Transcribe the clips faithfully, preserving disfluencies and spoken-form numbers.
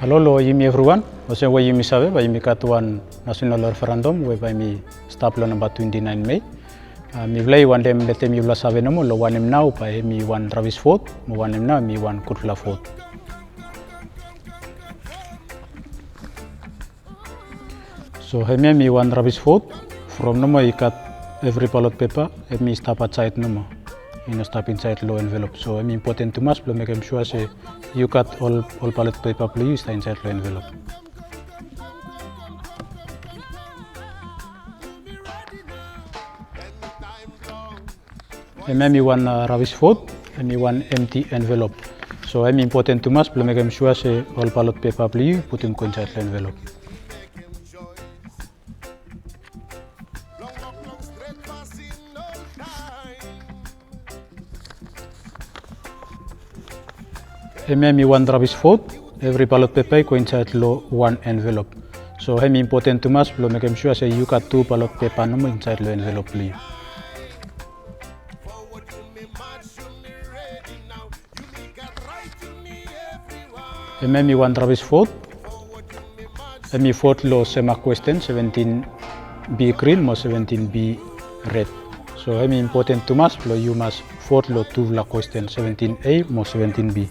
Lo lo yumi evriwan, olsem we yumi save, bae yumi gat wan nasenal referendum we bae hemi stap lo namba twenti naen Mei. Ah, mifala i wantem letem yufala save nomo lo wanem nao bae hemi wan rabis vot, mo wanem nao hemi wan gudfala vot. So hemia hemi wan rabis vot, from nomo i gat evri balot pepa, hemi stap aotsaed nomo. I no stap insaed lo envelop. So hemi impoten tumas blo mekem sua se yu gat ol, ol balot pepa blo yu i stap insaed lo envelop. Hemia hemi wan, ah, rabis vot, hemi wan emti envelop. So hemi impoten tumas blo mekem sua se ol balot pepa blo yu putum go insaed lo envelop. Hemia hemi wan rabis vot, evri balot pepa i go insaed lo wan envelop. So hemi impoten tumas blo mekem sua se yu gat tu balot pepa nomo insaed lo envelop blo yu. Hemia hemi wan rabis vot. Hemi vot lo sema kwesten seventin B grin mo seventin B red. So hemi impoten tumas blo yu mas vot lo tufala kwesten seventin A mo seventin B.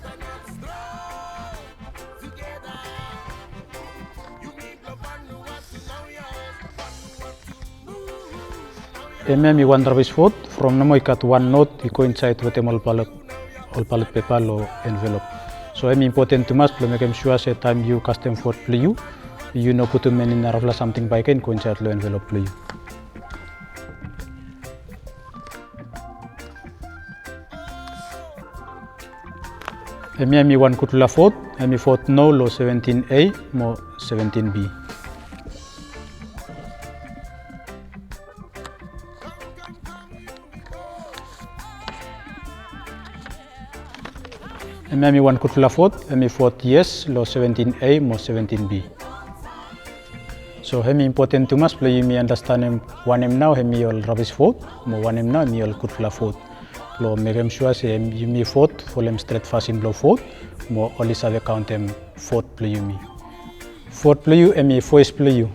Hemia hemi wan rabis vot, from nomo i gat wan not i go insaed wetem ol balot, ol balot pepa lo envelop. So hemi impoten tumas blo mekem sua se taem yu kastem vot blo yu, yu no putum eni narafala samting bakegen i go insaed lo envelop blo yu. Hemia hemi wan gudfala vot, hemi vot no lo seventin A mo seventin B. Hemia hemi wan gudfala vot, hemi vot yes lo seventin A mo seventin B. So hemi impoten tumas blo yumi andastanem wanem nao hemi ol rabis vot, mo wanem nao hemi ol gudfala vot. Blo mekem sua se yumi vot folem stret fasin blo vot, mo oli save kaontem vot blo yumi. Vot blo yu hemi voes blo yu.